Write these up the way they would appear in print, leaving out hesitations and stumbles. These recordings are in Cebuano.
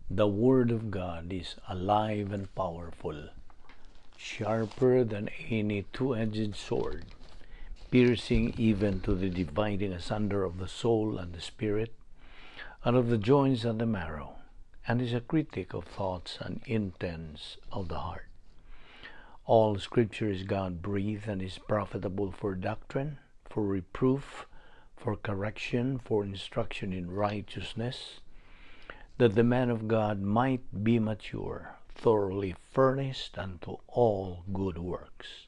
The Word of God is alive and powerful, sharper than any two-edged sword, piercing even to the dividing asunder of the soul and the spirit, and of the joints and the marrow, and is a critic of thoughts and intents of the heart. All Scripture is God-breathed and is profitable for doctrine, for reproof, for correction, for instruction in righteousness, that the man of God might be mature, thoroughly furnished unto all good works.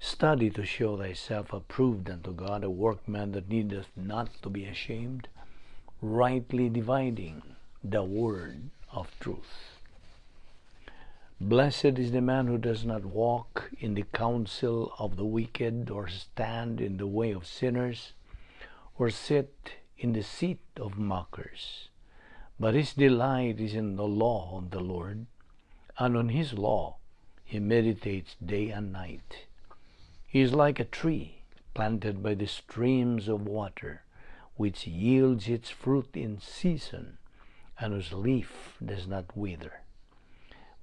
Study to show thyself approved unto God, a workman that needeth not to be ashamed, rightly dividing the word of truth. Blessed is the man who does not walk in the counsel of the wicked, or stand in the way of sinners, or sit in the seat of mockers. But his delight is in the law of the Lord, and on his law he meditates day and night. He is like a tree planted by the streams of water, which yields its fruit in season, and whose leaf does not wither.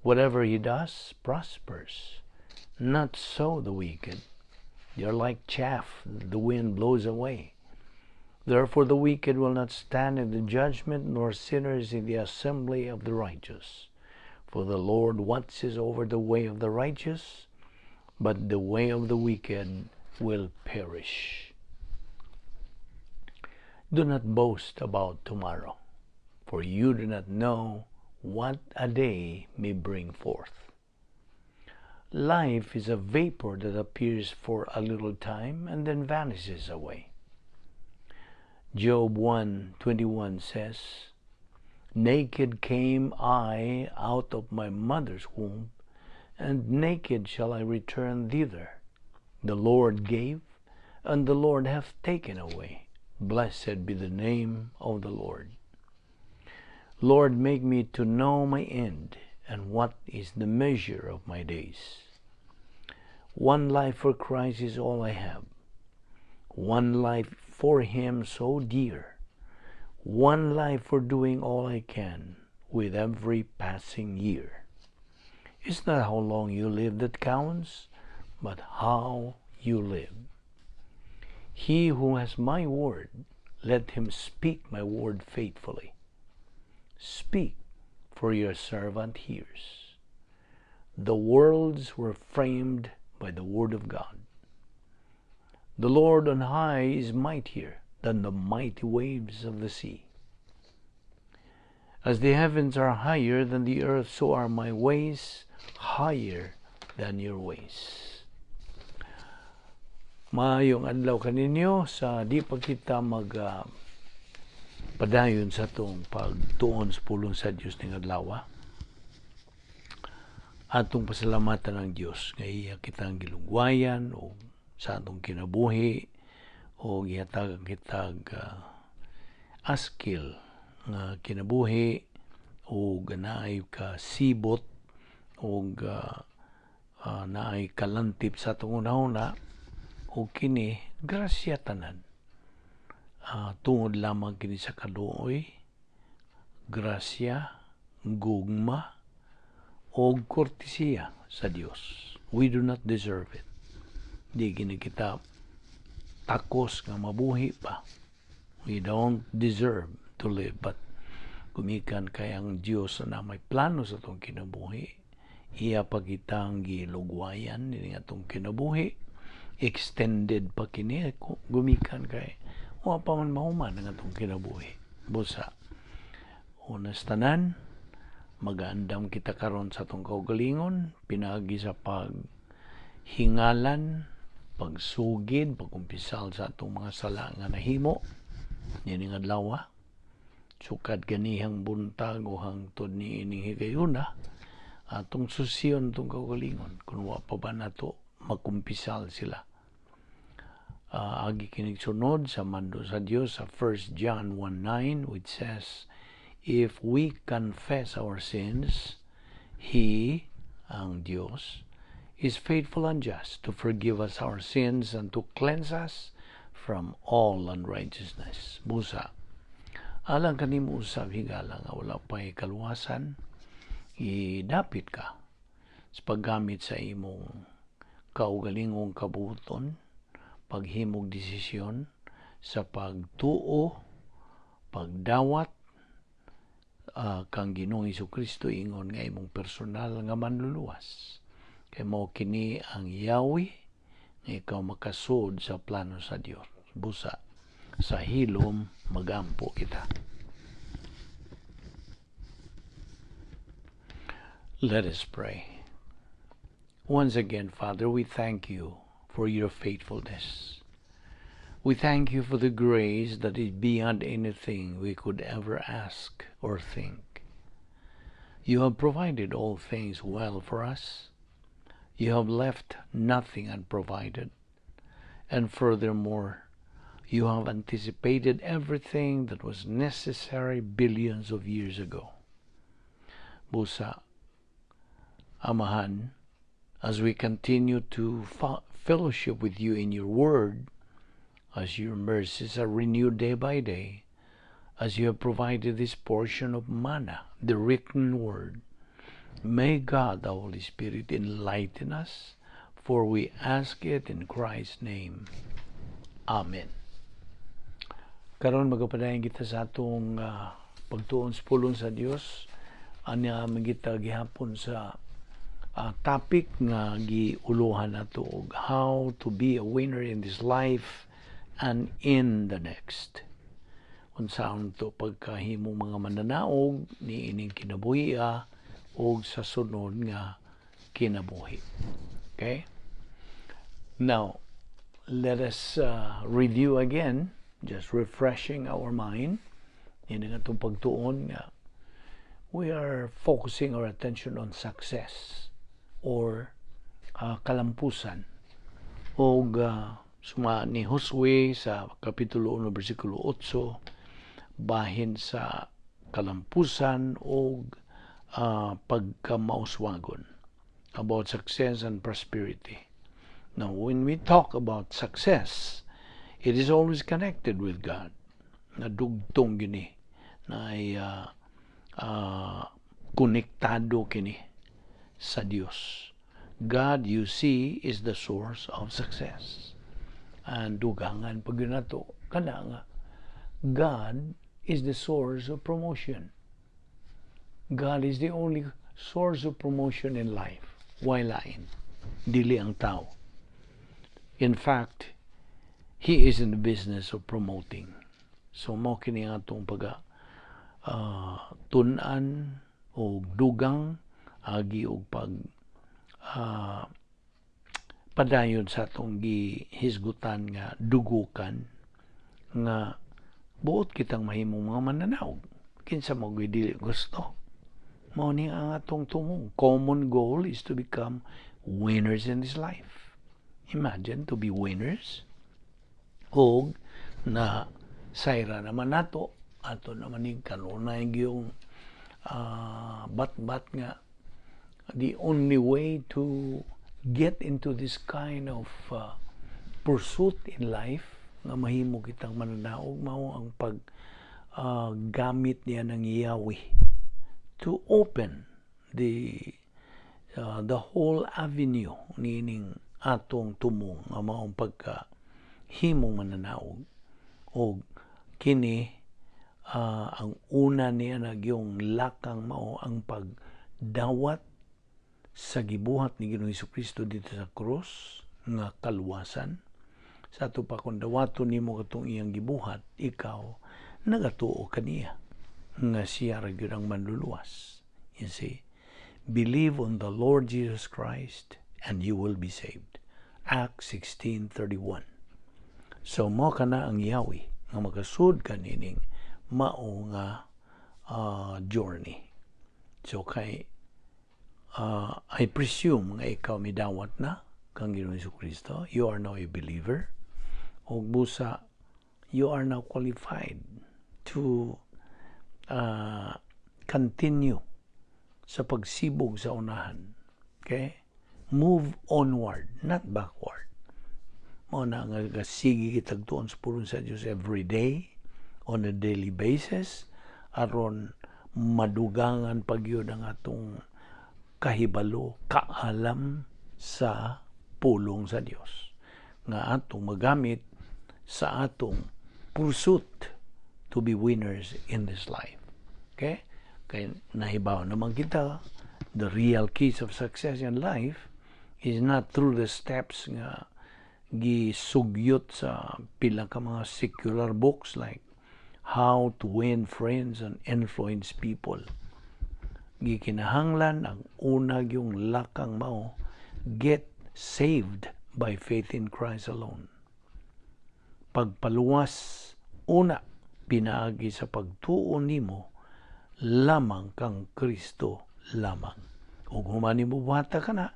Whatever he does prospers. Not so the wicked. They are like chaff the wind blows away. Therefore the wicked will not stand in the judgment, nor sinners in the assembly of the righteous. For the Lord watches over the way of the righteous, but the way of the wicked will perish. Do not boast about tomorrow, for you do not know what a day may bring forth. Life is a vapor that appears for a little time and then vanishes away. Job 1:21 says, "Naked came I out of my mother's womb, and naked shall I return thither. The Lord gave, and the Lord hath taken away. Blessed be the name of the Lord." Lord, make me to know my end, and what is the measure of my days. One life for Christ is all I have. One life for Him so dear. One life for doing all I can with every passing year. It's not how long you live that counts, but how you live. He who has my word, let him speak my word faithfully. Speak, for your servant hears. The worlds were framed by the word of God. The Lord on high is mightier than the mighty waves of the sea. As the heavens are higher than the earth, so are my ways higher than your ways. Maayong adlaw kaninyo. Sa di pa kita mag padayon sa atong pagtuon sa pulong sa Dios ning adlaw, atong pasalamatan ang Dios nga iya kitang gilugwayan o sa atong kinabuhi o gihatagan kitag askil nga kinabuhi o naay ka sibot o naay kalantip sa atong hunahuna, o kini grasya tanan. Tungod lamang kini sa kaluoy, grasya, gugma o kortesiya sa Dios. We do not deserve it. Di gini kita takos nga mabuhi pa. We don't deserve to live, but gumikan kay ang Dios na may plano sa atong kinabuhi, iya pa kitang gilugwayan ini atong kinabuhi. Extended pa kini gumikan kay wa pa man mahuman ang atong kinabuhi. Busa unas tanan, magaandam kita karon sa atong kaugalingon pinaagi sa paghingalan, pagsugid, pagkumpisal sa atong mga sala nga nahimo niining adlaw, sukad ganihang buntag o hangtod niining higayuna. Atong susiyon atong kaugalingon kung wa pa ba nato makumpisal sila. Agi kinig sunod sa mando sa Dios sa 1 John 1:9, which says, "If we confess our sins, He," ang Dios, "is faithful and just to forgive us our sins and to cleanse us from all unrighteousness." Busa, Alang kanimo usab, higala, nga wala pa'y kaluwasan, idapit ka sa paggamit sa imong kaugalingong kabuoton, paghimog desisyon sa pagtuo, pagdawat kang Ginoong Kristo ingon nga imong personal nga manluluwas. Kay mao kini ang yawi nga ikaw makasud sa plano sa Dios. Busa sa hilom magampo kita. Let us pray. Once again, Father, we thank you for your faithfulness. We thank you for the grace that is beyond anything we could ever ask or think. You have provided all things well for us. You have left nothing unprovided. And furthermore, you have anticipated everything that was necessary billions of years ago. Busa, Amahan, as we continue to fellowship with you in your word, as your mercies are renewed day by day, as you have provided this portion of manna, the written word, may God, the Holy Spirit, enlighten us, for we ask it in Christ's name. Amen. Karon magapadayon kita sa atong pagtuon sa pulong sa Dios. Anya man kita gihapon sa topic nga giuluhan nato og how to be a winner in this life and in the next. Unsaon to pagkahimong mga mananaog ni ining kinabuhi og sa sunod nga kinabuhi. Okay? Now, let us review again, just refreshing our mind. Yan ang atong pagtuon nga we are focusing our attention on success or kalampusan. Og suma ni Josue sa Kapitulo 1 bersikulo 8 bahin sa kalampusan og pagkamauswagon, about success and prosperity. Now, when we talk about success, it is always connected with God. Nadugtong gini na ay konektado kini sa Dios. God, you see, is the source of success. And dugangan pag yun nato, kana nga, God is the source of promotion. God is the only source of promotion in life. Why lain? Dili ang tao. In fact, He is in the business of promoting. So mo kini ang atong pag tun-an o dugang agi og pag padayon sa atong gihisgutan nga dugukan nga buot kitang mahimong mga mananaog. Kinsa mo dili gusto? Mao ni ang atong tumong. Common goal is to become winners in this life. Imagine to be winners. Og na sayra naman nato ato naman ni kanunay gyung bat-bat nga the only way to get into this kind of pursuit in life nga mahimo kitang mananaog mao ang pag gamit niya ng Yahweh to open the whole avenue niining atong tumong nga maong pagka himong mananaog. Og kini ang una niya nagyong lakang mao ang pagdawat sa gibuhat ni Ginoong Kristo dito sa krus nga kaluwasan. Sa ato pa, kung dawaton nimo katong iyang gibuhat, ikaw nagatuo kaniya nga siya ra gyud ang manluluwas. You see, believe on the Lord Jesus Christ and you will be saved, Acts 16:31. So mo kana ang Yahweh nga makasud kanining mao nga journey. So kay I presume nga ikaw midawat na kang Ginoong Kristo. You are now a believer. Og busa you are now qualified to continue sa pagsibog sa unahan. Okay? Move onward, not backward. Mao na nga gasigi kitag tuon sa pulong sa Dios every day, on a daily basis aron madugangan pa gyud ang atong kahibalo, kaalam sa pulong sa Dios nga atong magamit sa atong pursuit to be winners in this life. Okay? Kay nahibaw naman kita, the real keys of success in life is not through the steps nga gisugyot sa pila ka mga secular books like How to Win Friends and Influence People. Gikinahanglan ang una yung lakang mao get saved by faith in Christ alone. Pagpaluwas una pinaagi sa pagtuo nimo lamang kang Kristo lamang. Ug human nimo buhata kana,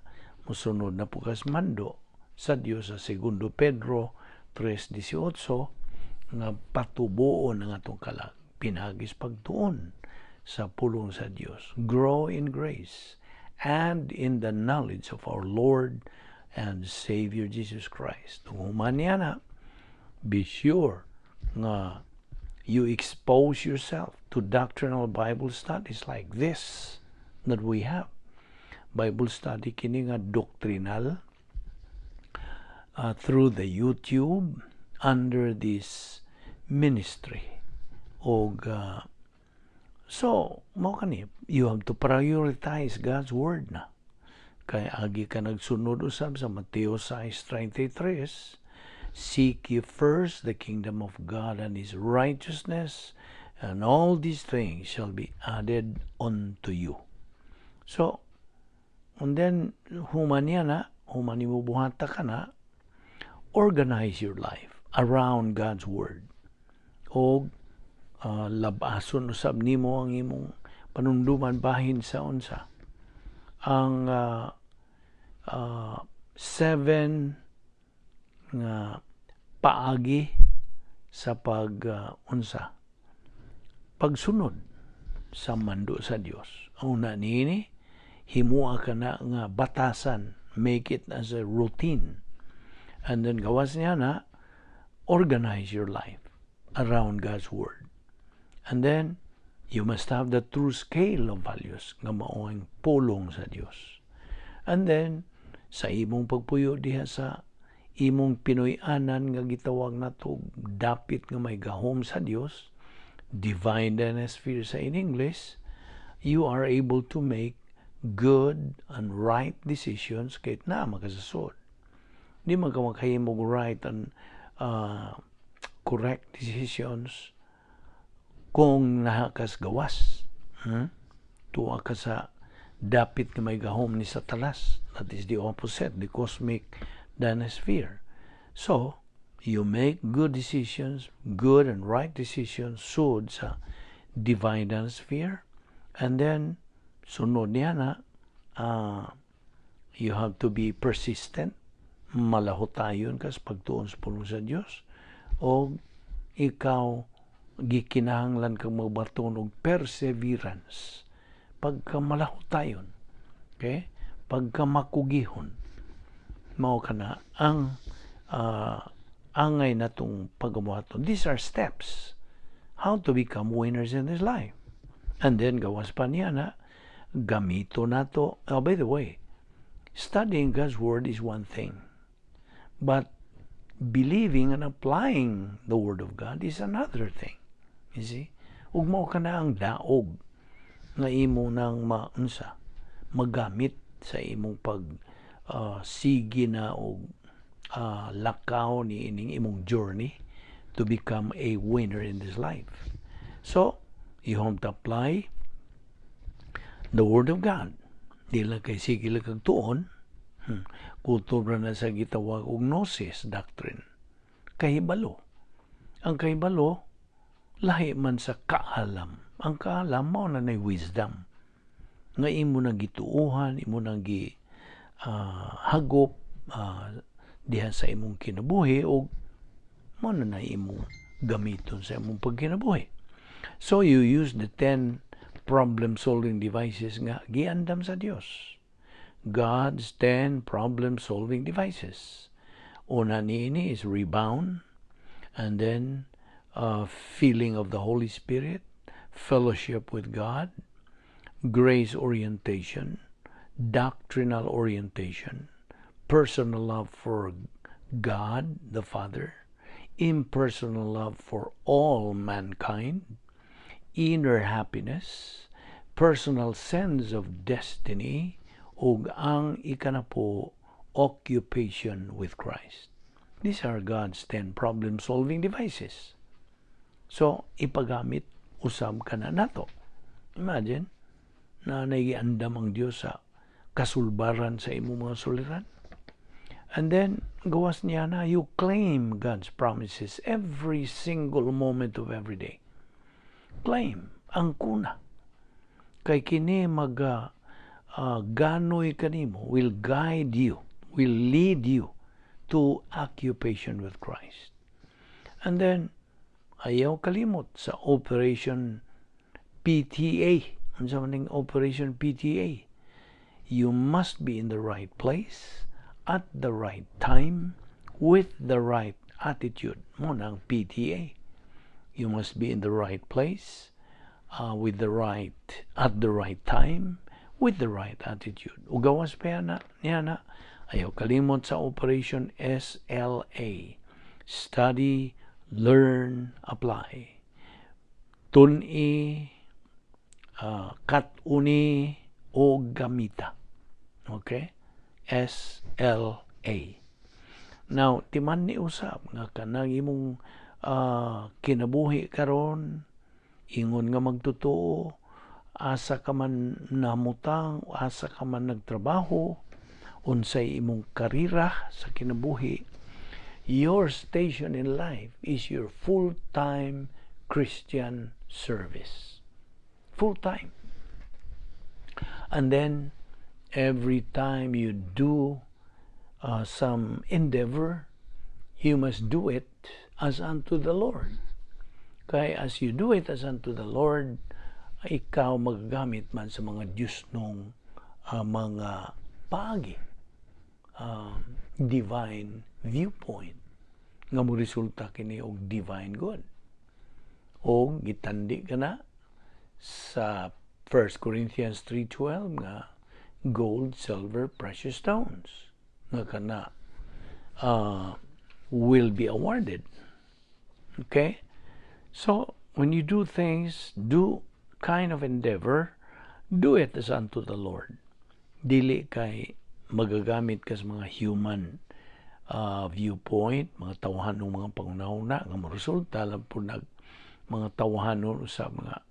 musunod na pud kas mando sa Dios sa Segundo Pedro 3:18 nga patubuon ang atong kalag pinaagi sa pagtuon sa pulong sa Dios. Grow in grace and in the knowledge of our Lord and Savior Jesus Christ. Kung human niya na, be sure nga you expose yourself to doctrinal Bible studies like this that we have. Bible study kini nga doctrinal through the YouTube under this ministry. Og so mao kani, you have to prioritize God's word na. Kay agi ka nagsunod usab sa Mateo 6:33, "Seek ye first the kingdom of God and His righteousness, and all these things shall be added unto you." So, and then, human niya na, human mo buhata ka na, organize your life around God's Word. O labason usab nimo ang imong panunduman bahin sa unsa ang seven nga paagi sa pag unsa pagsunod sa mando sa Dios. Ang una niini, himua ka na nga batasan, make it as a routine. And then gawas niya na, organize your life around God's Word. And then, you must have the true scale of values nga mao ang pulong sa Dios. And then, sa imong pagpuyo diha sa imong Pinoy-anan nga gitawag nato dapit nga may gahom sa Dios, divine sphere sa in English, you are able to make good and right decisions kahit na makasasod. Di man ka makahimog right and correct decisions kung naa kas gawas. Tuwa ka sa dapit nga may gahom ni Satanas. That is the opposite, the cosmic dynasphere. So, you make good decisions, good and right decisions sud sa divine sphere. And then, sunod niya na, you have to be persistent. Malahotayon ka sa pagtuon sa pulong sa Dios. O ikaw gikinahanglan kang magbaton og perseverance, pagka malahotayon, okay, pagka makugihon. Mao kana ang angay natong pagabuhaton. These are steps how to become winners in this life. And then gawas pa niya na gamito nato. Oh, by the way, studying God's Word is one thing, but believing and applying the Word of God is another thing, you see? Ug mao kana ang daog nga imo nang maunsa magamit sa imong pag sige na og lakaw ni ining imong journey to become a winner in this life. So, you have to apply the Word of God. Di lang kay sige lang kag tuon, Kutob ra na sa gitawag og gnosis doctrine. Kahibalo. Ang kahibalo, lahi man sa kaalam. Ang kaalam, mao na nay wisdom. Nga imo nang gituohan, imo nang gi hagop diha sa imong kinabuhi o mao na na imong gamiton sa imong pagkinabuhi. So you use the 10 problem-solving devices nga giandam sa Dios. God's 10 problem-solving devices. Una niini is rebound, and then Feeling of the Holy Spirit, fellowship with God, grace orientation, doctrinal orientation, personal love for God the Father, impersonal love for all mankind, inner happiness, personal sense of destiny, ug ang ikanapo, occupation with Christ. These are God's 10 problem-solving devices. So, ipagamit usab kana nato. Imagine, na nagiandam ang Dios sa kasulbaran sa imong mga suliran. And then, gawas niya na, you claim God's promises every single moment of every day. Claim ang kuna. Kay kini mag ganoy kanimo, will guide you, will lead you to occupation with Christ. And then, ayaw kalimot sa Operation PTA. Unsa man ning Operation PTA? You must be in the right place at the right time with the right attitude. Mao nang PTA. You must be in the right place with the right at the right time with the right attitude. Ug gawas pa na niya na, ayaw kalimot sa Operation SLA. Study, learn, apply. Tun-i, kat-uni o gamita. Okay? SLA. Now, timan ni usab nga kanang imong kinabuhi karon, ingon nga magtotoo, asa ka man namutang, asa ka man nagtrabaho, unsay imong karera sa kinabuhi, your station in life is your full-time Christian service. Full-time. And then, every time you do some endeavor, you must do it as unto the Lord. Kay as you do it as unto the Lord, ikaw magagamit man sa mga Diyos nung mga paagi, divine viewpoint nga mo resulta kini og divine good. O gitandi ka na sa 1 Corinthians 3:12 nga gold, silver, precious stones nga kana will be awarded. Okay? So, when you do things, do kind of endeavor, do it as unto the Lord. Dili kay magagamit ka sa mga human viewpoint, mga tawhan ng mga pangunahuna, nga mo resulta lang po nag mga tawhanon sa mga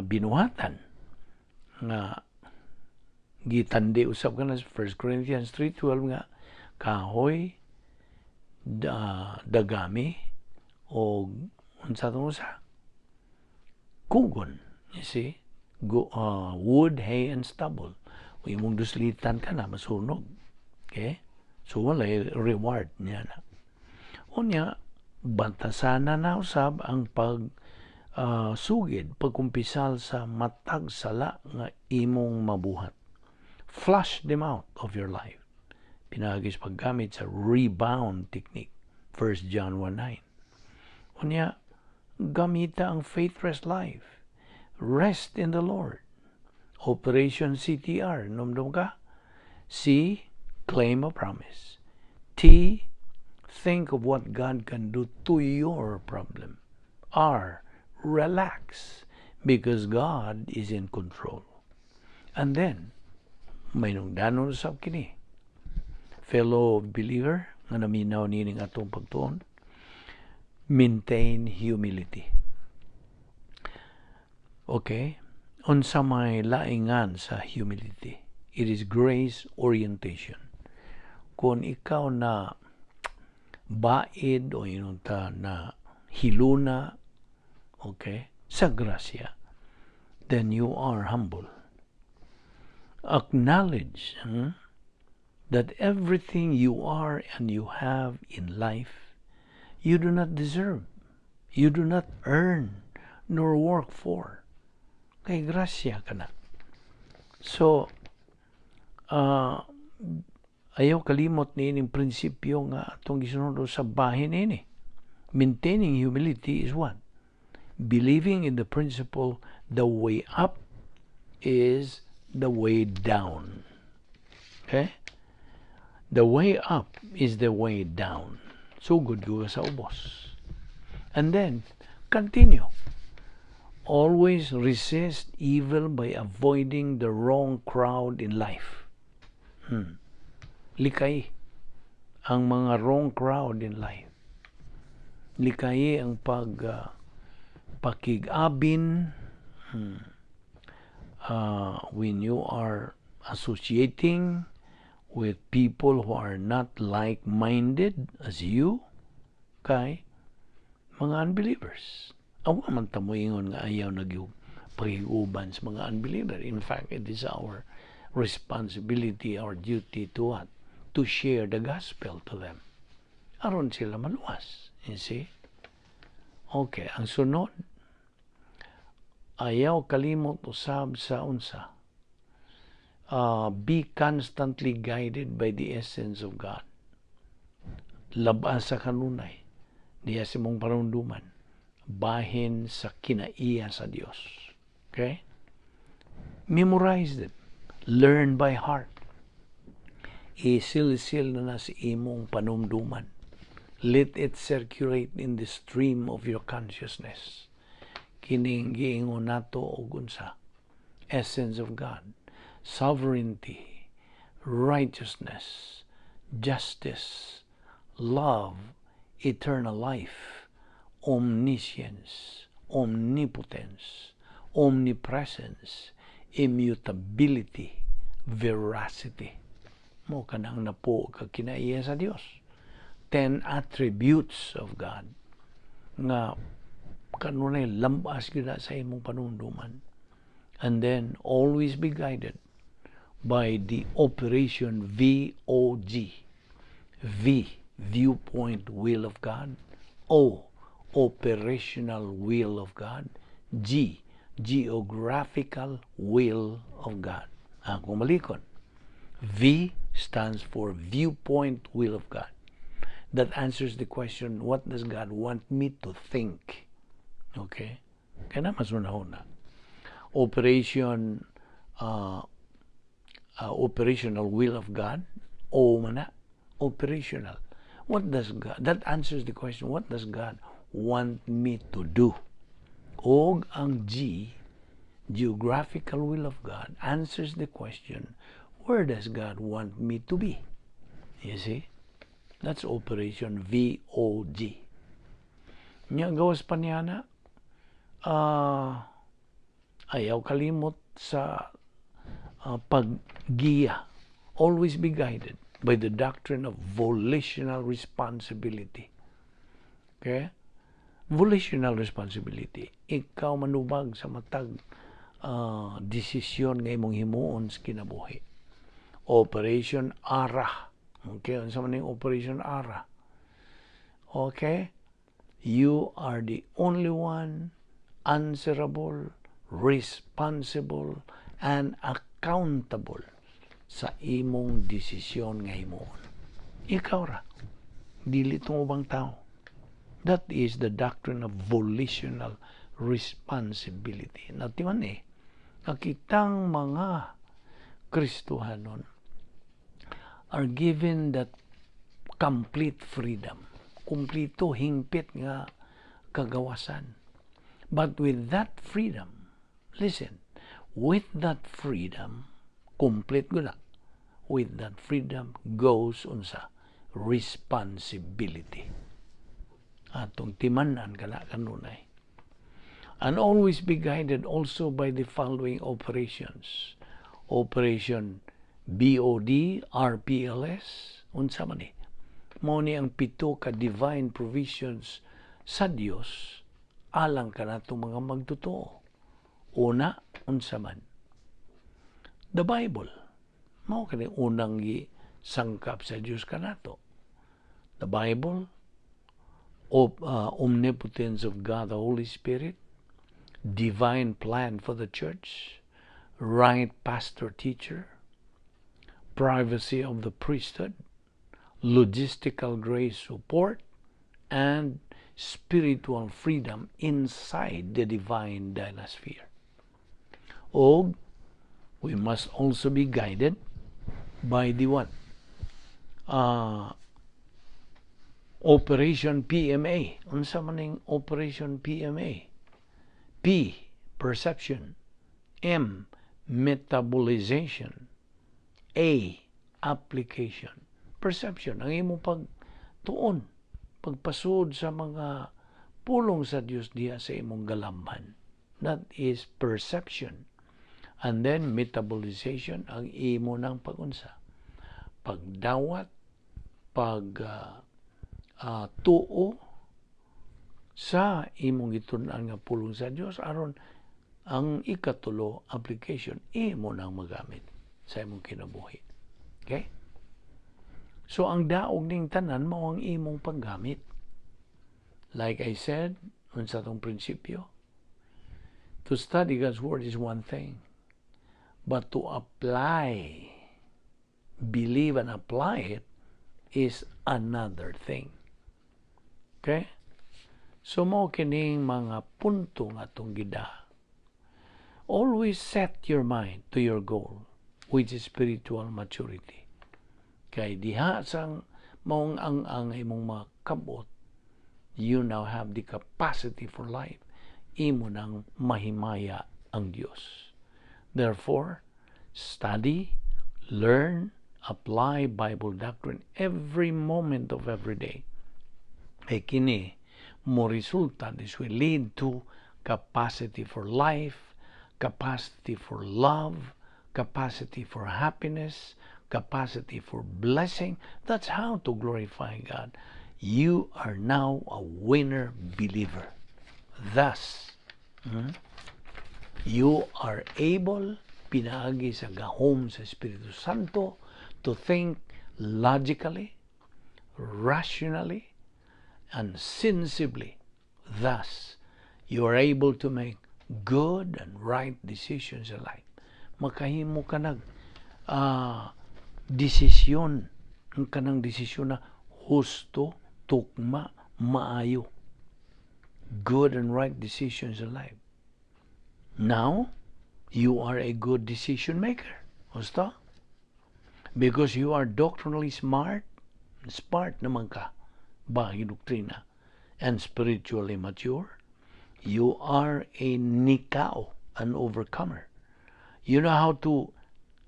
binuhatan nga gitandi usab kana sa 1 Corinthians 3:12 nga kahoy, dagami o unsa tong usa, kugon, you see? Go, wood, hay and stubble. O imong duslitan ka na masunog, okay? So wala reward niya na. Unya bantasana na usab ang pag sugid, pagkumpisal sa matag sala nga imong mabuhat. Flush them out of your life pinaagi sa paggamit sa rebound technique, 1 John 1:9. Unya gamita ang faith rest life. Rest in the Lord. Operation CTR, numdum ka? C, claim a promise. T, think of what God can do to your problem. R, relax because God is in control. And then, may nungdanon usab kini. Fellow believer, nga naminaw nining atong pagtuon, maintain humility. Okay? Unsa may laingan sa humility? It is grace orientation. Kung ikaw na baid o inunta na hiluna, okay, sa grasya, then you are humble. Acknowledge that everything you are and you have in life, you do not deserve, you do not earn, nor work for. Kay grasya ka na. So, ayaw kalimot ni ining prinsipyo nga atong gisunod sa bahin ini. Maintaining humility is what? Believing in the principle, the way up is the way down. Okay? The way up is the way down. Sugod ko sa ubos. And then, continue. Always resist evil by avoiding the wrong crowd in life. Likay ang mga wrong crowd in life. Likay ang pag pakig-abin when you are associating with people who are not like-minded as you, kay mga unbelievers. Awa man ta moingon nga ayaw na gyud pakig-uban sa mga unbeliever. In fact, it is our responsibility, our duty to what? To share the gospel to them. Aron sila maluwas. You see? Okay, ang sunod, ayaw kalimot usab sa unsa. Be constantly guided by the essence of God. Labas sa kanunay, diya sa imong panumduman, bahin sa kinaiya sa Dios. Okay? Memorize them. Learn by heart. Isilsil na na sa imong panumduman. Let it circulate in the stream of your consciousness. Kining giingon nato og unsa? Essence of God, sovereignty, righteousness, justice, love, eternal life, omniscience, omnipotence, omnipresence, immutability, veracity. Mao kanang napuo ka kinaiya sa Dios. 10 attributes of God nga kanunay lambas gyud sa imong panumduman. And then always be guided by the operation VOG. V, viewpoint will of God. O, operational will of God. G, geographical will of God. Akong balikon. V stands for viewpoint will of God. That answers the question, what does God want me to think? Okay? Kaya na mas una. Operational will of God, O man na, operational. What does God, that answers the question, what does God want me to do? Og ang G, geographical will of God, answers the question, where does God want me to be? You see? That's Operation VOG. Nya gawas pa niya na, ayaw kalimot sa paggiya. Always be guided by the doctrine of volitional responsibility. Okay? Volitional responsibility. Ikaw manubag sa matag desisyon nga imong himuon sa kinabuhi. Operation ARA. Okay, unsa man ning Operation ARA? Okay? You are the only one answerable, responsible, and accountable sa imong desisyon nga himuon. Ikaw ra. Dili tong ubang tao. That is the doctrine of volitional responsibility. Natiman eh, nga kitang mga Kristohanon are given that complete freedom. Kumplito, hingpit nga kagawasan. But with that freedom, listen, with that freedom, complete ko na, with that freedom goes unsa? Responsibility. Atong timanan kana kanunay. And always be guided also by the following operations. Operation BOD, RPLS, unsa man ni? Mao ni ang pito ka divine provisions sa Dios alang kanatong mga magtotoo. Una, unsa man? The Bible. Mao kani unang gi sangkap sa Dios kanato. The Bible, of, omnipotence of God the Holy Spirit, divine plan for the church, right pastor teacher, privacy of the priesthood, logistical grace support, and spiritual freedom inside the divine dynasphere. Og we must also be guided by the what? Operation PMA. Unsa man ning Operation PMA? P, perception. M, metabolization. A, application. Perception, ang imong pagtuon, pagpasud sa mga pulong sa Dios diha sa imong galamhan. That is perception. And then metabolization, ang imo ng pagunsa. Pagdawat, pag tuo sa imong gitun-an nga pulong sa Dios aron ang ikatulo, application, imo nang magamit sa imong kinabuhi. Okay? So ang daog ning tanan mao ang imong paggamit. Like I said, unsa tong prinsipyo? To study God's word is one thing, but to apply, believe and apply it is another thing. Okay? So mao kining mga punto nga atong gida. Always set your mind to your goal, which is spiritual maturity. Kay diha sang maong ang imong makabot, you now have the capacity for life. Imo nang mahimaya ang Dios. Therefore, study, learn, apply Bible doctrine every moment of every day. Kay kini mo resulta, this will lead to capacity for life, capacity for love, capacity for happiness, capacity for blessing. That's how to glorify God. You are now a winner believer. Thus, you are able, pinaagi sa gahom sa Espiritu Santo, to think logically, rationally, and sensibly. Thus, you are able to make good and right decisions in life. Makahimo ka nag desisyon, ang kanang desisyon na husto, tukma, maayo. Good and right decisions in life. Now, you are a good decision maker. Husto? Because you are doctrinally smart, smart naman ka, bahin doktrina, and spiritually mature, you are a nikao, an overcomer. You know how to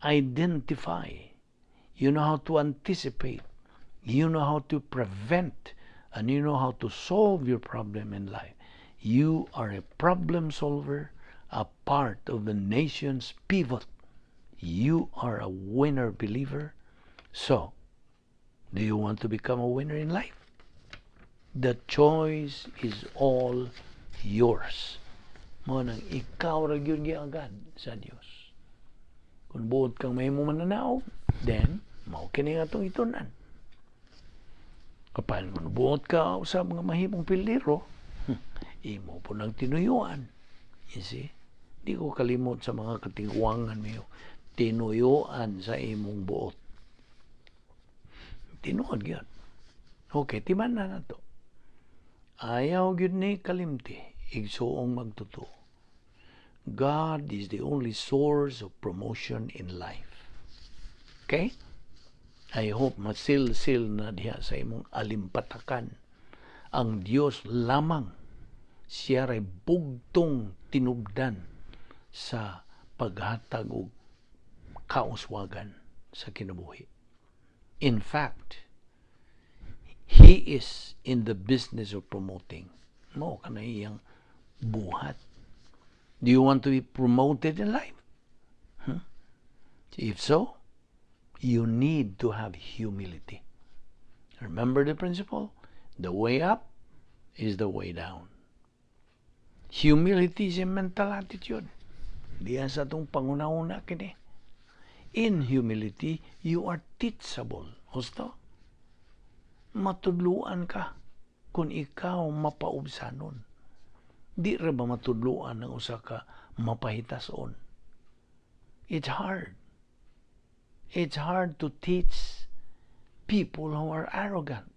identify. You know how to anticipate. You know how to prevent. And you know how to solve your problem in life. You are a problem solver, a part of the nation's pivot. You are a winner believer. So, do you want to become a winner in life? The choice is all yours. Mao nang ikaw ra gyud giagad sa Dios. Kung buot kang mahimo mananaog, then mao kini nga atong gitun-an. Kapan kung buot ka sa mga mahimong pildero, imo po nang tinuyuan. You see? Di ko kalimot sa mga katigwangan niyo. Tinuyuan sa imong buot. Tinuod gyud. Okay, timan na nato. Ayaw gyud ni kalimti, igsuong magtotoo. God is the only source of promotion in life. Okay? I hope masilsil na diha sa imong alimpatakan. Ang Dios lamang, siya ray bugtong tinubdan sa paghatag og kauswagan sa kinabuhi. In fact, He is in the business of promoting. Mao kana iyang buhat. Do you want to be promoted in life? Hmm? If so, you need to have humility. Remember the principle? The way up is the way down. Humility is a mental attitude. Diyan sa atong panguna-una kini. In humility, you are teachable. Husto? Matudluan ka kung ikaw mapaubsanon. Di ra ba matudluan ng usa ka mapahitason? It's hard. It's hard to teach people who are arrogant,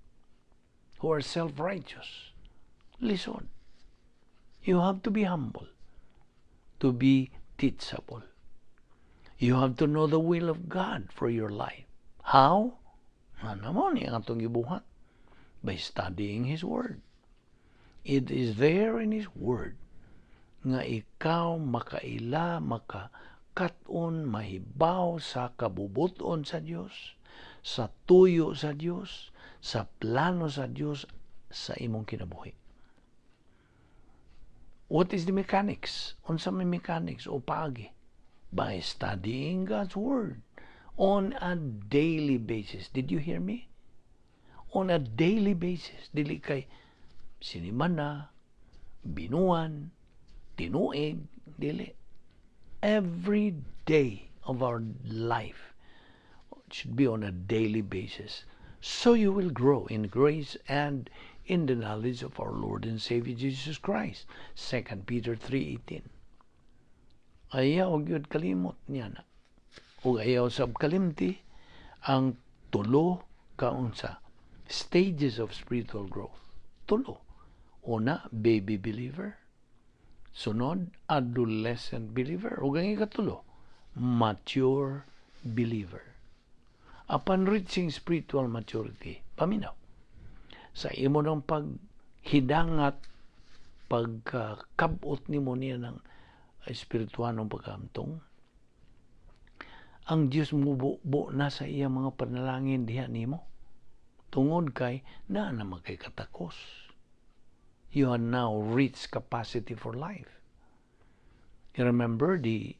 who are self-righteous. Lisod. You have to be humble to be teachable. You have to know the will of God for your life. How? Ano mo ni ang atong gibuhat? By studying His Word. It is there in His Word nga ikaw makaila, makakat-on, mahibaw sa kabubuton sa Dios, sa tuyo sa Dios, sa plano sa Dios sa imong kinabuhi. What is the mechanics? Unsa may mechanics o paagi? By studying God's Word on a daily basis. Did you hear me? On a daily basis. Dili kay sinimana, binuan, tinuig, dili. Every day of our life should be on a daily basis, so you will grow in grace and in the knowledge of our Lord and Savior Jesus Christ. 2 Peter 3:18. Ayaw gyud kalimot niya na. Ug ayaw sab kalimti ang tulo ka unsa stages of spiritual growth. Tulo. Una, baby believer. Sunod, adolescent believer. Ug ang ikatulo, mature believer. Upon reaching spiritual maturity, paminaw, sa imo ng paghidangat, pagkabot nimo niya ng espirituanong pagkamtong, ang Dios mububo na sa iya mga panalangin diha nimo. Tungod kay naa na kay katakos. You are now reached capacity for life. You remember the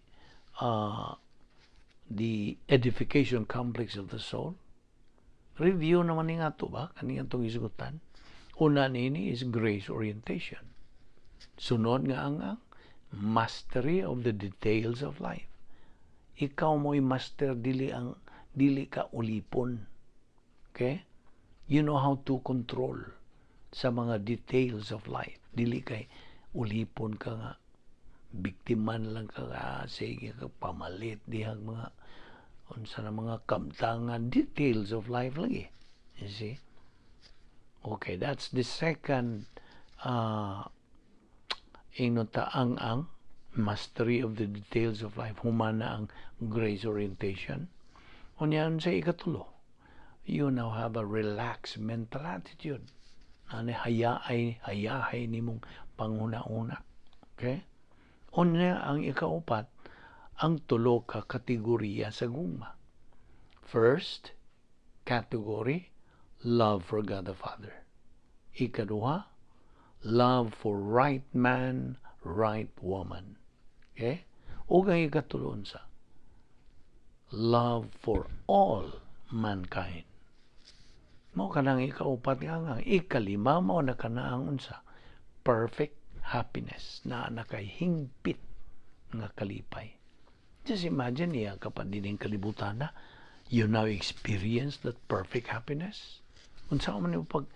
edification complex of the soul? Review naman ni nga to ba? Kani atong isugutan. Una nini is grace orientation. Sunod nga ang mastery of the details of life. Ikaw mo'y master, dili ang dili ka ulipon. Okay? You know how to control sa mga details of life. Dili kay ulipon ka nga biktiman lang ka nga sige ka pamalit dihang mga unsa na mga kamtangan, details of life lagi. You see? Okay, that's the second ingnon ta ang mastery of the details of life, humana ang grace orientation. Unya sa ikatulo, you now have a relaxed mental attitude. Ani hayaay hayahay nimong panghuna-una. Okay? Unya ang ikaupat, ang tulo ka kategorya sa gugma. First category, love for God the Father. Ikaduha, love for right man, right woman. Okay? Ug ang ikatulo unsa? Love for all mankind. Mao kanang ikaupat nga nga. Ikalima, mao na kana ang unsa? Perfect happiness na nakay hingpit nga kalipay. Just imagine niya kapag dining kalibutan na you now experience that perfect happiness. Unsa man yung pag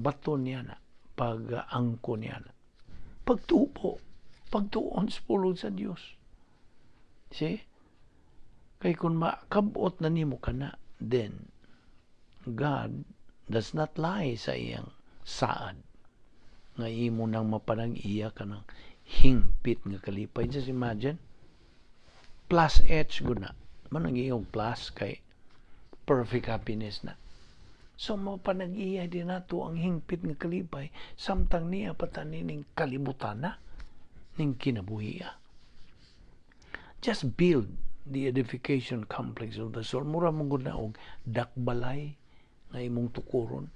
bato niya na, pag angko niya na? Pagtupo, pagtuon sa pulong sa Dios. See? Kay kung makabot na nimo kana, then God does not lie sa iyang saad nga imo nang mapanag-iya ka ng hingpit nga kalipay. Just imagine, plus H guna. Manang iyong plus kay perfect happiness na. So mapanag-iya din nato ang hingpit nga kalipay samtang niya patanining kalibutan na ning kinabuhiya. Just build the edification complex of the soul. Mura mo gud na og dakbalay nga imong tukuron.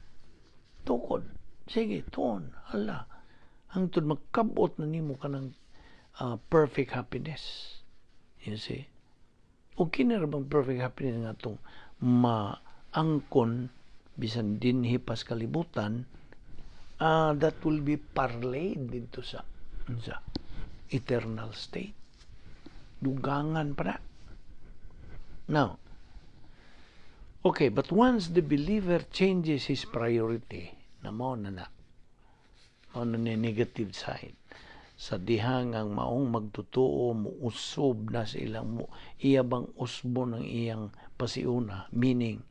Tukod. Sige, tuon. Hala. Hangtod magkabot na nimo kanang perfect happiness. You see? O kini ra bang perfect happiness nga atong maangkon bisan dinhi pas kalibutan, that will be parlayed dito sa eternal state. Dugangan pa na. Now, okay, but once the believer changes his priority, na mao na na, mao na ni negative side, sa dihang ang maong magtutuo muusob na sa ilang mo, iya bang usbo ng iyang pasiuna, meaning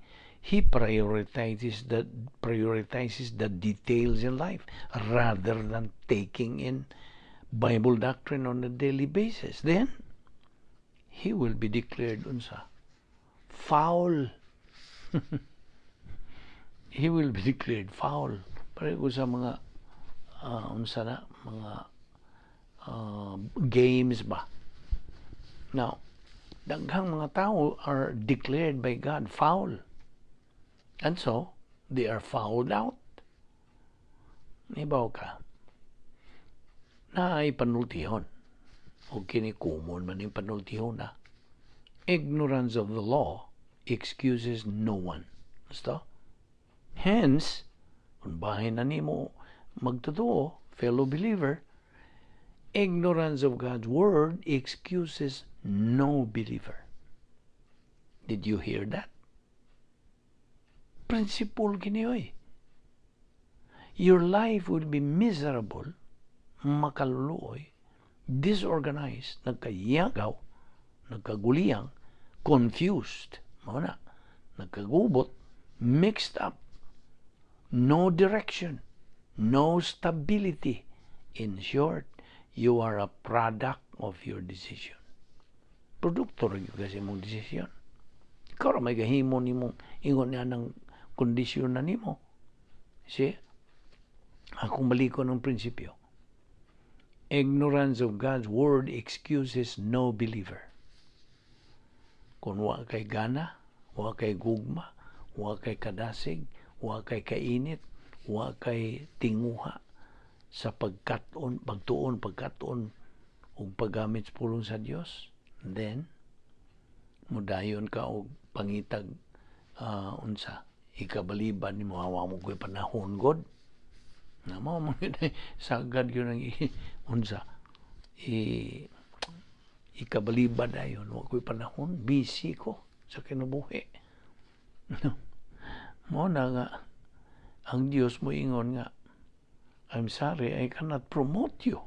He prioritizes the details in life rather than taking in Bible doctrine on a daily basis. Then he will be declared unsa? Foul. He will be declared foul. Pareho sa mga unsa na mga games ba. Now, daghang mga tao are declared by God foul. And so, they are fouled out. Nibaw ka naay panultihon. O kini common man yung panultihon na. Ignorance of the law excuses no one. Basta? Hence, kung bahin na nimo magtotoo, fellow believer, ignorance of God's word excuses no believer. Did you hear that? Principle kini oy. Your life will be miserable, makaluluoy, disorganized, nagkayagaw, nagkaguliyang, confused, mao na, nagkagubot, mixed up, no direction, no stability. In short, you are a product of your decision. Produkto ra gyud kasi imong desisyon. Ikaw ra may gahimo nimong ingon niya ng kondisyon na nimo. See? Akong balikon ng prinsipyo. Ignorance of God's word excuses no believer. Kung wa kay gana, wa kay gugma, wa kay kadasig, wa kay kainit, wa kay tinguha sa pagkat-on, pagtuon, pagkat-on ug paggamit sa pulong sa Dios, then mudayon ka og pangitag unsa ikabaliban nimo, wa mo ko'y panahon god na mao man yun ay sagad yun ang unsa i ikabaliban dayon, wa ko'y panahon, busy ko sa kinabuhi, no? Mao na nga ang Dios mo ingon nga, "I'm sorry, I cannot promote you."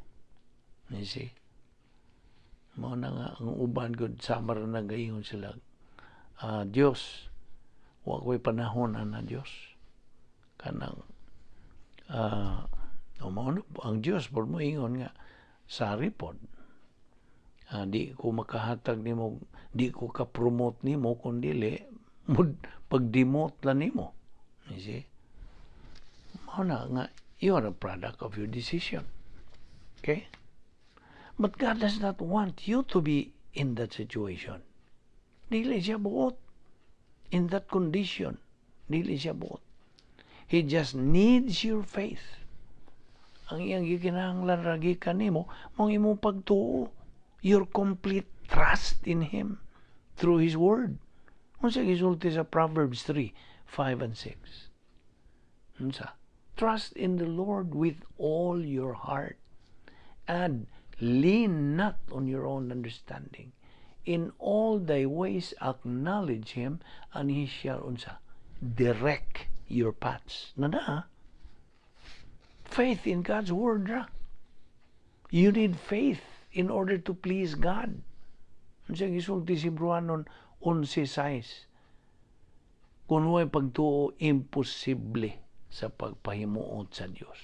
You see? Mao na nga ang uban gud sama ra nagaingon sila, "Dios, wa ko'y panahon ana, Dios." Kanang mao na, ang Dios pod mo ingon nga, "Sorry pod. Di ko makahatag nimo, di ko ka-promote nimo kung dili mo pag-demote lang nimo." You see? Mao na nga you are a product of your decision. Okay? But God does not want you to be in that situation. Dili siya buot. In that condition, dili siya buot. He just needs your faith. Ang iyang gikinahanglan ra gikan nimo, mao imong pagtuo, your complete trust in Him through His Word. Unsa gisulti sa Proverbs 3, 5 and 6? Unsa? Trust in the Lord with all your heart and lean not on your own understanding. In all thy ways acknowledge Him and He shall unsa? Direct your paths. Na na. Faith in God's word ra. You need faith in order to please God. Unsa gisulti si Hebreohanon 11:6? Kung way pagtuo, imposible sa pagpahimuot sa Dios.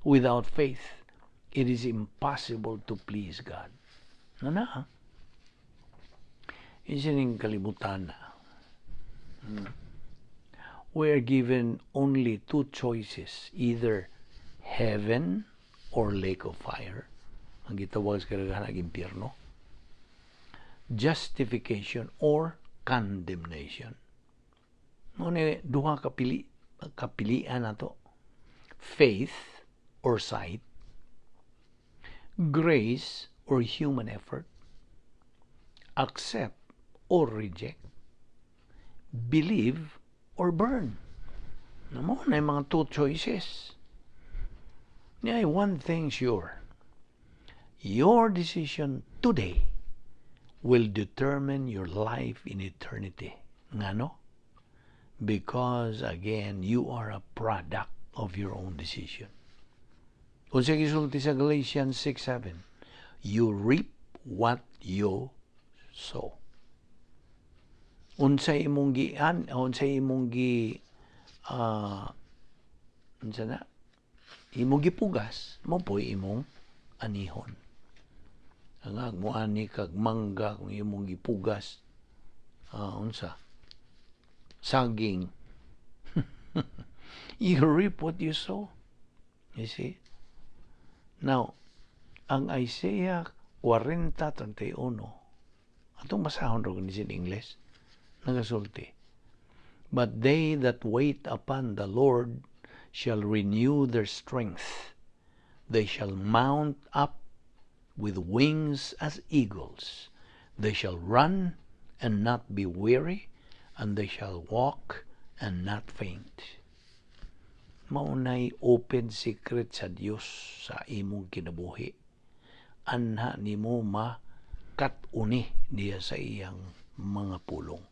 Without faith, it is impossible to please God. Na na. Isining kalibutan na. We are given only two choices, either heaven or lake of fire. Ang gitawag sa kadaghanan ang impyerno. Justification or condemnation. Mao ni duha ka pili kapilian nato. Faith or sight. Grace or human effort. Accept or reject. Believe or burn. Na mao na yung mga two choices. Niya, one thing sure. Your decision today will determine your life in eternity. Ngano? Because again, you are a product of your own decision. Unsa gisulti sa Galatians 6:7? You reap what you sow. Unsay imong gian, unsay imong gi unsa na? Imong gipugas, mao po'y imong anihon. Ang ag mo ani kag mangga kung imong gipugas, unsa? Saging. You reap what you sow. You see? Now, ang Isaiah 40:31, atong basahon ro ni in English, nagasulti, "But they that wait upon the Lord shall renew their strength. They shall mount up with wings as eagles. They shall run and not be weary, and they shall walk and not faint." Maunay open secret sa Dios sa imong kinabuhi. Anha nimo makat-uni diya sa iyang mga pulong.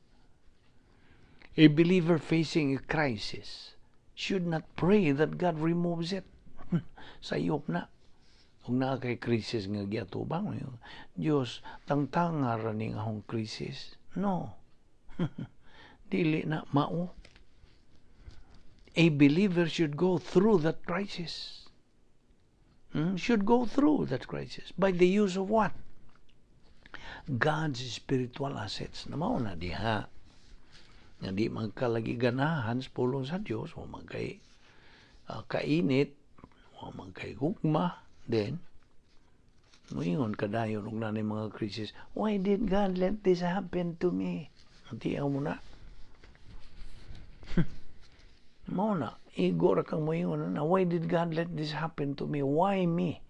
A believer facing a crisis should not pray that God removes it. Sayop na. Kung naa kay crisis nga giatubang, "Diyos, tangtanga ra ning akong crisis." No. Dili na mao. A believer should go through that crisis. Should go through that crisis. By the use of what? God's spiritual assets. Na mao na diha. Nga di man ka lagi ganahan sa pulong sa Dios, wa man kay kainit, wa man kay gugma, then moingon ka dayon og naa mga crisis, "Why did God let this happen to me?" Antiaw mo na. Mao na, igo ra kang moingon na, "Why did God let this happen to me? Why me?"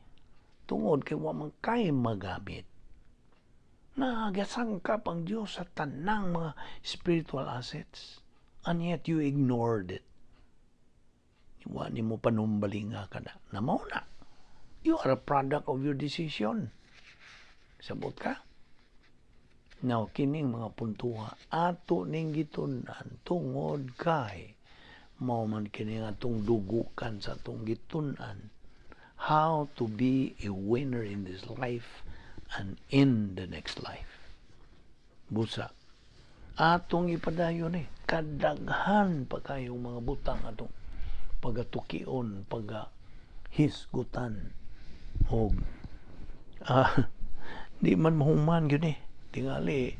Tungod kay wa man kay magamit. Nagasangkap ang Diyos sa tanang mga spiritual assets. And yet you ignored it. Wa nimo panumbalinga ka na. Na mao na. You are a product of your decision. Sabot ka? Now, kining mga puntuha, ato ning gitun-an tungod kay mao man kini atong dugukan sa atong gitun-an, how to be a winner in this life and in the next life. Busa, atong ipadayon eh, kadaghan pa kayong mga butang atong pagatukion, pagahisgutan, og di man mahuman gyud eh. Tingali,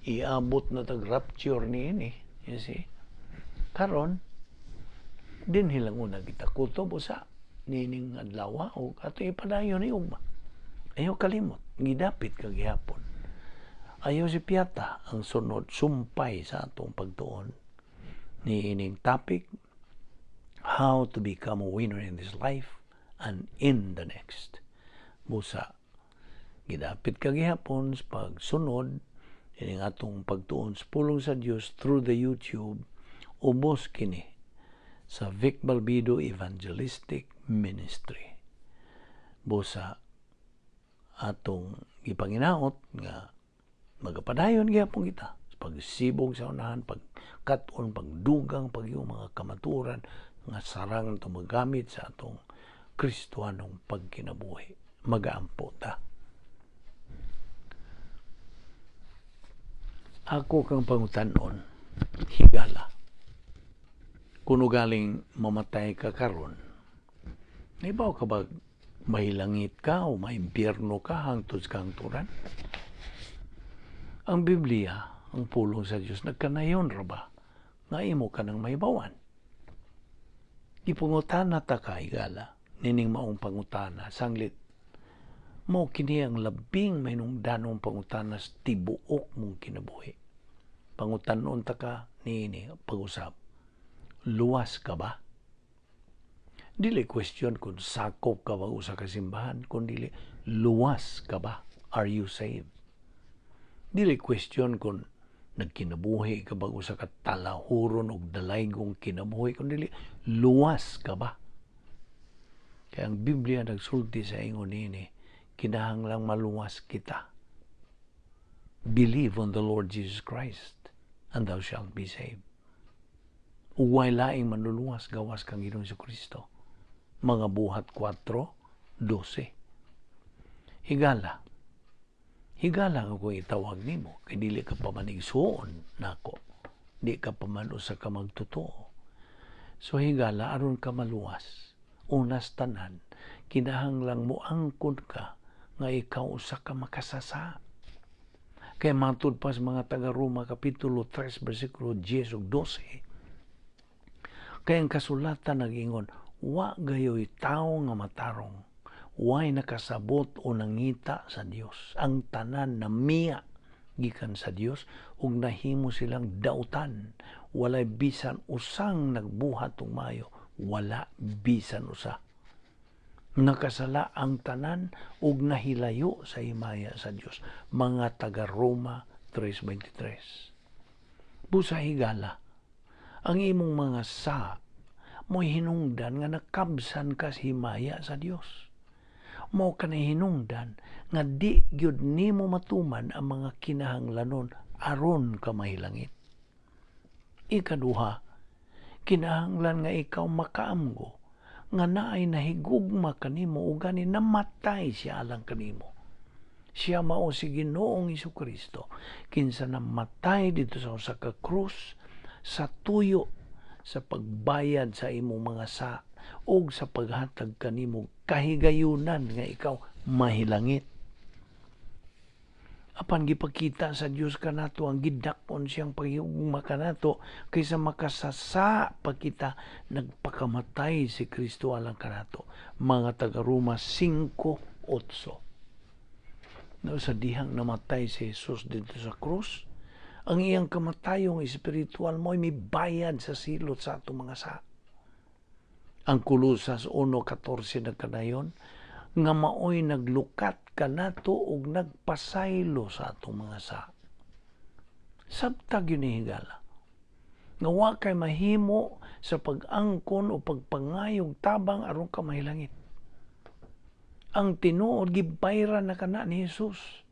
iabot na tag rapture ni ini. You see? Karon, dinhi lang una kita kutob usa nining adlaw og ato ipadayon ni ugma. Ayaw kalimot, gidapit ka gihapon. Ayaw si Piata ang sunod sumpay sa atong pagtuon ni ining topic, how to become a winner in this life and in the next. Busa, gidapit ka gihapon sa pagsunod ining atong pagtuon sa pulong sa Dios through the YouTube, ubos kini sa Vic Balbido Evangelistic Ministry. Busa atong gipanginaot nga magapadayon gihapon kita sa pagsibog sa unahan, pagkat-on, pagdugang, pag mga kamaturan nga sarang ito magamit sa atong Kristohanong pagkinabuhi. Magaampo ta. Ako kang pangutanon, higala. Kuno galing mamatay ka karon, naibaw ka ba mahilangit ka o maimpyerno ka hangtod sa kahangturan? Ang Biblia, ang pulong sa Dios, nagkanayon ra ba nga imo ka nang mahibawan? Gipangutana ta ka, higala, nining maong pangutana, sanglit mao kini ang labing mahinungdanong pangutana sa tibuok mong kinabuhi. Pangutanon ta ka niini pag-usab. Luwas ka ba? Dili question kung sakop ka ba usa ka simbahan, kun dili luwas ka ba? Are you saved? Dili question kung nagkinabuhi ka ba usa ka talahuron og dalaygong kinabuhi, kun dili luwas ka ba? Kaya ang Biblia nagsulti sa ingon niini, kinahanglang maluwas kita. Believe on the Lord Jesus Christ and thou shalt be saved. Ug way laing manluluwas gawas kang Ginoong Kristo. Mga Buhat 4:12. Higala, Higala nga kung itawag nimo kay dili ka pa man igsuon nako. Di ka pa man usa ka magtotoo. So higala, aron ka maluwas, unas tanan kinahanglang moangkon ka nga ikaw usa ka makasasa. Kay matud pa sa mga taga-Roma kapitulo 3 bersikulo 10 ug 12, kay ang kasulatan nag-ingon, wa gayoy tawo nga matarong, way nakasabot o nangita sa Dios. Ang tanan namiya gikan sa Dios ug nahimo silang dautan. Walay bisan usang nagbuhat og maayo, wala bisan usa. Nakasala ang tanan ug nahilayo sa himaya sa Dios. Mga taga-Roma 3:23. Busa higala, ang imong mga sa mo'y hinungdan nga nakabsan ka sa himaya sa Dios. Mao kanay hinungdan nga di gyud nimo matuman ang mga kinahanglanon aron ka mahilangit. Ikaduha, kinahanglan nga ikaw makaamgo nga naay nahigugma kanimo ug gani namatay siya alang kanimo. Siya mao si Ginoong Hesukristo, kinsa namatay dito sa usa ka krus sa tuyo sa pagbayad sa imong mga sa ug sa paghatag kanimo kahigayunan nga ikaw mahilangit. Apan gipakita sa Dios kanato ang gidak-on siyang paghigugma kanato kaysa makasasa pa kita, nagpakamatay si Kristo alang kanato. Mga taga-Roma 5:8. No, sa dihang namatay si Jesus dito sa krus, ang iyang kamatayong espiritual mo'y mibayad sa silot sa atong mga sa. Ang Kolosas 1:14 nagkanayon nga maoy naglukat kanato ug nagpasaylo sa atong mga sa. Sabta gyud ni higala nga wa kay mahimo sa pag-angkon o pagpangayog tabang aron ka mahilangit. Ang tinuod, gibayran na kana ni Jesus.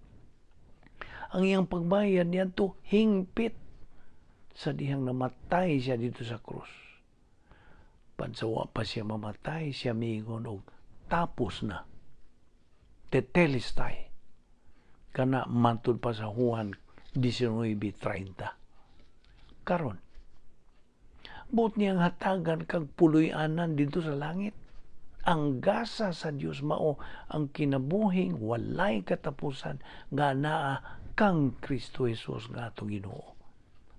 Ang iyang pagbayad niadto hingpit sa dihang namatay siya dito sa krus. Pansawa pa siya mamatay, siya miingon og tapos na. Tetelestai. Kana matud pa sa Juan 19:30. Karon, buot niyang hatagan kag puloy-anan dito sa langit. Ang gasa sa Dios mao ang kinabuhing walay katapusan nga naa kang Kristo Jesus nga atong Ginoo.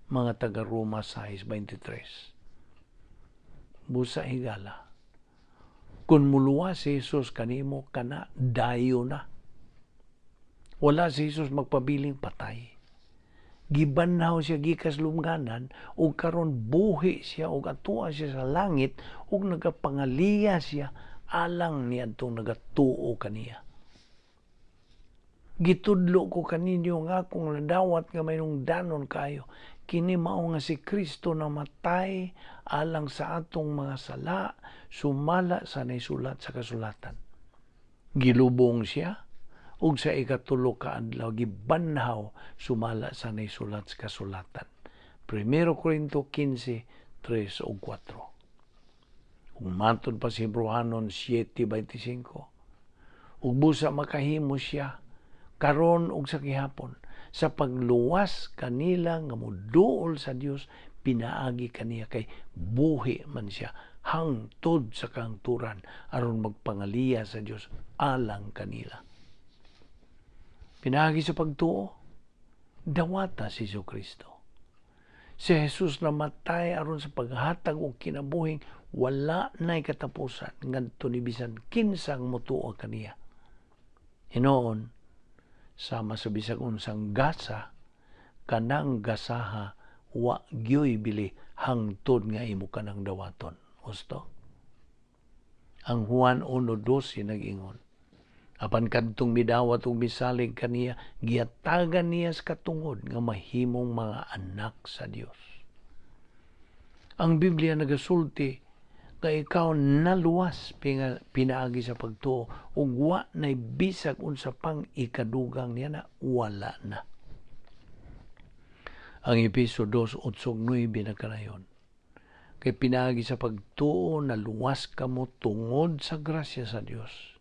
Mga taga Roma 6:23. Busa higala, kung muluwas si Jesus kanimo, kana dayo na. Wala si Jesus magpabiling patay. Gibanhaw siya gikas lumganan ug karon buhi siya ug atua siya sa langit ug nagapangaliya siya alang niadtong nagatuo kaniya. Gitudlo ko kaninyo nga akong nadawat nga mahinungdanon kayo. Kini mao nga si Kristo namatay alang sa atong mga sala, sumala sa naisulat sa kasulatan. Gilubong siya ug sa ikatulo ka adlaw gibanhaw sumala sa naisulat sa kasulatan. 1 Corinto 15:3 ug 4. Ug matod pa si Hebreohanon 7:25. Ug busa makahimo siya karon ug sa gihapon sa pagluwas kanila nga moduol sa Dios pinaagi kaniya, kay buhi man siya hangtod sa kahangturan aron magpangaliya sa Dios alang kanila. Pinaagi sa pagtuo, dawata si Jesucristo. Si Jesus namatay aron sa paghatag og kinabuhing wala na'y katapusan ngadto ni bisan kinsang motuo kaniya. Hinoon, sama sa bisag unsang gasa, kanang gasaha wa gyoy bili hangtod nga imo kanang dawaton. Husto? Ang Juan 1:12 nag-ingon, apan kadtong midawat ug misalig kaniya, gihatagan niya sa katungod nga mahimong mga anak sa Dios. Ang Biblia nagasulti nga ikaw naluwas pinaagi sa pagtuo ug wa nay bisag unsa pang ikadugang niya na wala na. Ang Epeso 2:8-9 nagkanayon, kay pinaagi sa pagtuo naluwas kamo tungod sa grasya sa Dios.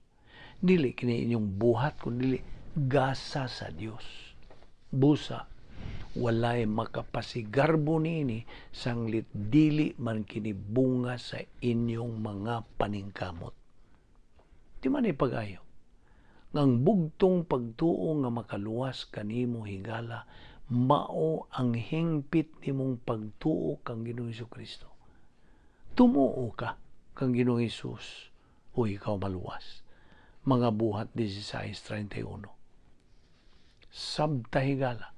Dili kini inyong buhat, kundi Gasa sa Dios. Busa, walay makapasigarbo niini sanglit dili man kini bunga sa inyong mga paningkamot. Di man ipag-ayo ngang bugtong pagtuo nga makaluwas kanimo, higala, mao ang hingpit nimong pagtuo kang Ginoong Kristo. Tumuo ka kang Ginoong Hesus o ikaw maluwas. Mga Buhat 16:31. Sabta, higala,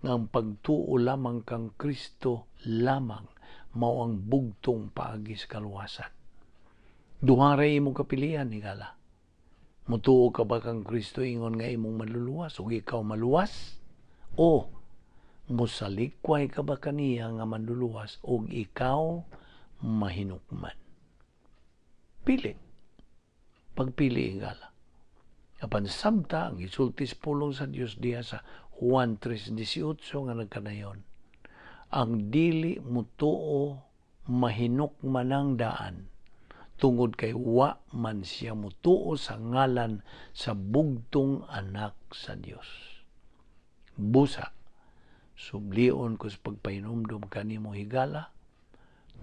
nga ang pagtuo lamang kang Kristo lamang mao ang bugtong paagi sa kaluwasan. Duha ra imong kapilian, higala. Mutuo ka ba kang Kristo ingon nga imong maluluwas ug ikaw maluwas? O musalikway ka ba kaniya nga manluluwas ug ikaw mahinukman? Pili. Pagpili, higala. Apan sabta ang gisulti sa pulong sa Dios diha sa Juan 3:18 nga nagkanayon: "Ang dili mutuo mahinukman ang daan tungod kay wa man siya mutuo sa ngalan sa bugtong anak sa Dios." Busa, sublion ko sa pagpahinumdum kanimo, higala,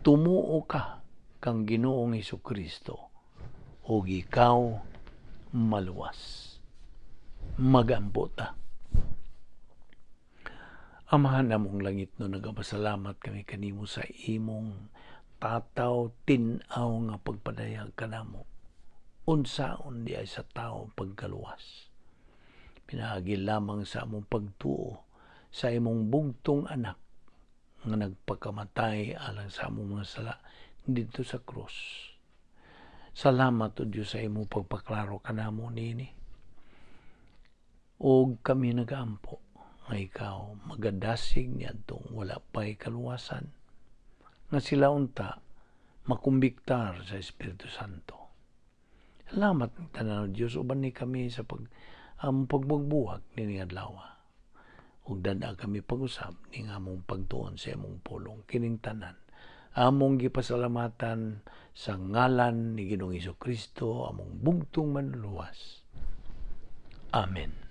tumuo ka kang Ginoong Kristo ug ikaw maluwas. Magampo ta. Amahan namong langitnon, nagapasalamat kami kanimo sa imong tataw tin-aw nga pagpadayag kanamo unsaon diay sa tao pagkaluwas pinaagi lamang sa among pagtuo sa imong bugtong anak nga nagpakamatay alang sa among mga sala didto sa krus. Salamat, O Dios, sa imong pagpaklaro kanamo niini. Og kami nagaampo nga ikaw magadasig niadtong wala pa'y kaluwasan nga sila unta makumbiktar sa Espiritu Santo. Salamat ng tanan, Diyos, uban ni kami sa pagbuwag nining adlaw. Ug dad-a kami pag-usab ning among pagtuon sa imong pulong. Kining tanan among gipasalamatan sa ngalan ni Ginoong Kristo, among bugtong manluluwas. Amen.